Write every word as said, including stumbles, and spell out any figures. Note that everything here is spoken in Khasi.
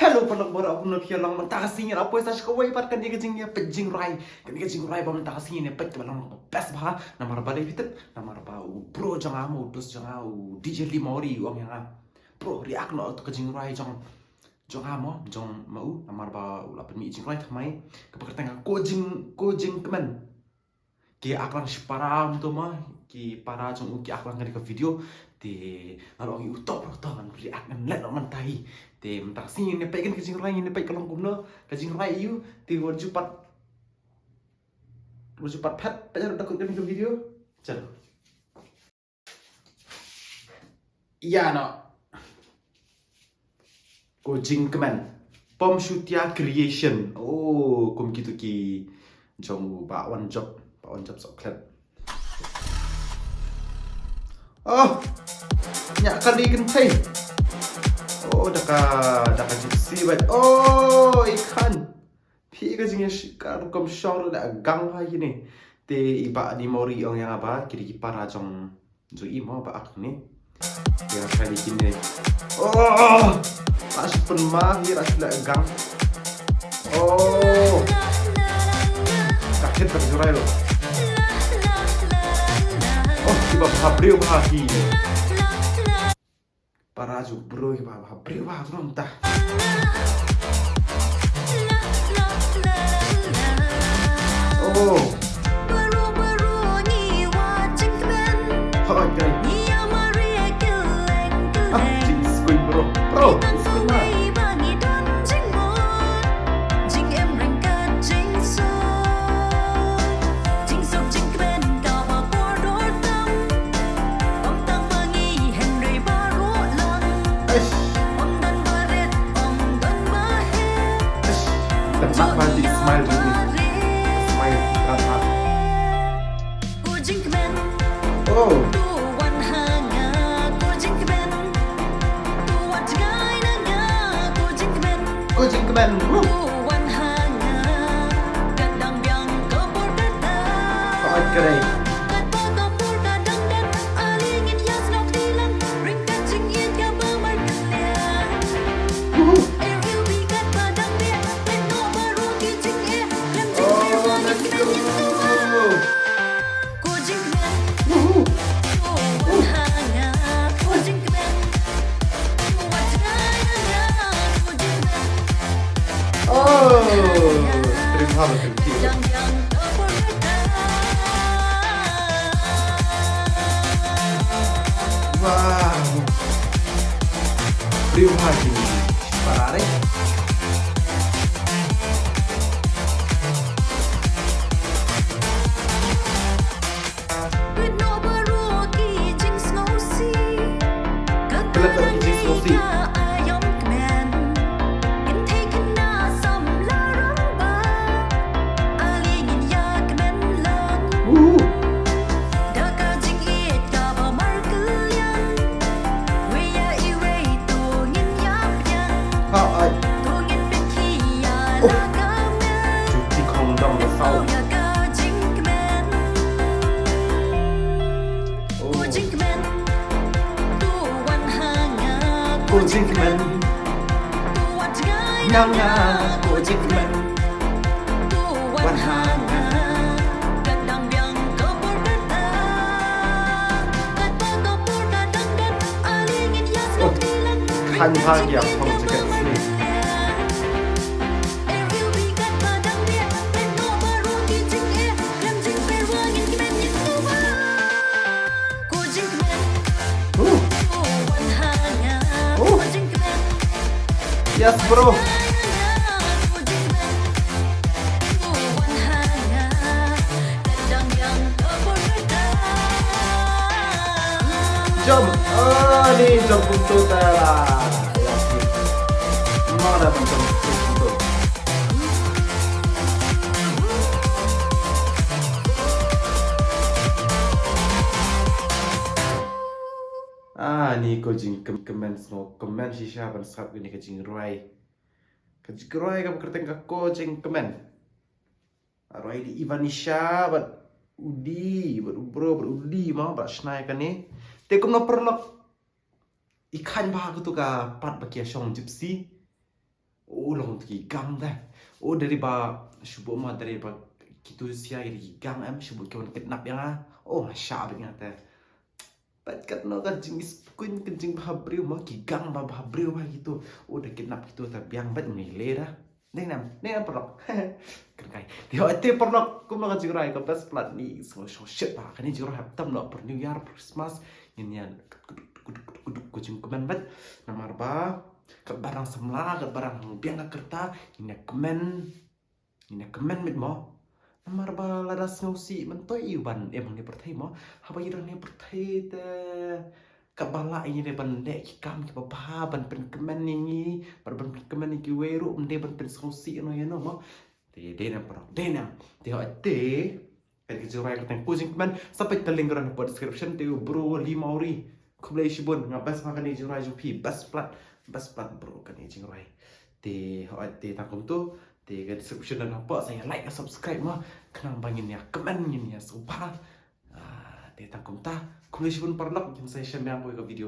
Hello paralok baroh, kumno phi ïa long mynta ka sngi? Ngi la poi sa sha kawei pat kane ka jingïapeit jingrwai, kane ka jingrwai ba mynta ka sngi ngi ïapeit kaba long best bha, namar balei phi tip? Namar ba u bro jong nga mo, u dost jong nga, u D J Lee Mawrie, u ong ïa nga, "Bro, react noh ïa ka jingrwai jong, jong nga mo, jong ma u, namar ba u la pynmih jingrwai thymmai kaba kyrteng ka Ko Jing, Ko Jingkmen." Ki ïa klang shi para mo, to ma ki para jong u ki ïa klang kane ka video. Te nga la ong ïa u, "To bro, to ngan react, ngan leh noh mynta hi." Te mynta ka sngi ngin ïapeit kane ka jingrwai, ngin ïapeit ka long kumno ka jingrwai ïa u. Te wat ju pat, wat ju pat phet, peit haduh ba kut kane ka video. Chalo. Ïa no. Ko Jingkmen. Pom Shutia Creation. Oh, kum kito ki jong u Bah Wan Jop, Bah Wan Jop Sohkhlet. Oh, nya kali kynthei. Oh, da ka, da ka gypsy bad. Oh, i khan. Phi ka jingïa shi-, ka rukom shong ruh da gang ha kine. Te i Bah Lee Mawrie ong ïa nga ba ki dei ki para jong, jong i mo ba ak ni. Ïa ka dei kine. Oh! Ka shi pynma hi, ka shi la gang. Oh! Ka hit da ka jurai lo. Oh, ki ba bha briew bha hi. Para ju bro ki ba bha briew bha tu nta. Oh. Hoi, guys. Ah, jing screen, bro. Bro, screen na. Eish. Eish. Tengah mati, smile with me. Smile, tengah. Oh. Ko Jingkmen. Woo. Hoi, kare. Woohoo. Oh, let's go. Woohoo. Oh, stream haba kan ki. Wow. Stream ha ki. Para re. Klet da ki jingsngewsih. Woohoo. Ha, ai. Oh. Juti khong dong da saw. Oh. Ko Jingkmen. Nga nga Ko Jingkmen. Wan ha nga. Oh, khan ha ki ap phong jacket sleeve. Ooh. Ooh. Yes, bro. Jump. Ah, ni jump untuk tara. Yes. Mana macam untuk. Ah, ni Ko Jingkmen, sngewkmen shisha ban sngap kane ka jingrwai. Ka jingrwai kaba kyrteng ka Ko Jingkmen. Rwai da i Vanisha bad u Dee, bad u bro, bad u Dee ma, bad shna ïa kane. Te kumno paralok. I khan bha kato ka part ba ki ïa shong gypsy. O long ki gang da. O dari ba shubu ma dari ba kitu sia ki gang em shubu ki wan kidnap ïa nga. O nga sha bit nga te. Pat kat no ka jing is kuin ka jing bha briew ma ki gang ba bha briew ba kitu. O da kidnap kitu ta biang bat ni le da. Dei nam, dei nam paralok. Kerkai. Te hoi te paralok kum no ka jingrai ka best plat ni so so shit ba kani jingrai hap tam no per New Year, Christmas. Ngin ïa kuduk kuduk kuduk ko jingkmen bat. Namar ba kat barang samla kat barang biang ka kerta ngin ïa kmen. Ngin ïa kmen mit mo. Namar ba lada sngewsih myntoi ïa u ban em hangne pyrthei mo. Haba ïa hangne pyrthei te ka ba lah ïa ngi ban leh ki kam ki ba bha ban pynkmen ïa ngi, ban ban pynkmen ïa kiwei ruh ym dei ban pynsngewsih ïa no ïa no mo. Te dei nam paralok, dei nam. Te hoi te ka jingrai ka tang ko jingkmen sa peit ka link ka don hapoh description te bro Lee Mawrie. Khublei shibun nga best ma kane jingrai jong phi best plat, best plat bro kane jingrai. Te hoi te tang kumtu te ka description don hapoh sa ïa like ïa subscribe mo. Khnang ba ngin ïa kmen ngin ïa sngewbha. Ah, te tang kumta khublei shibun paralok ngin sa ïa shem biang ka video.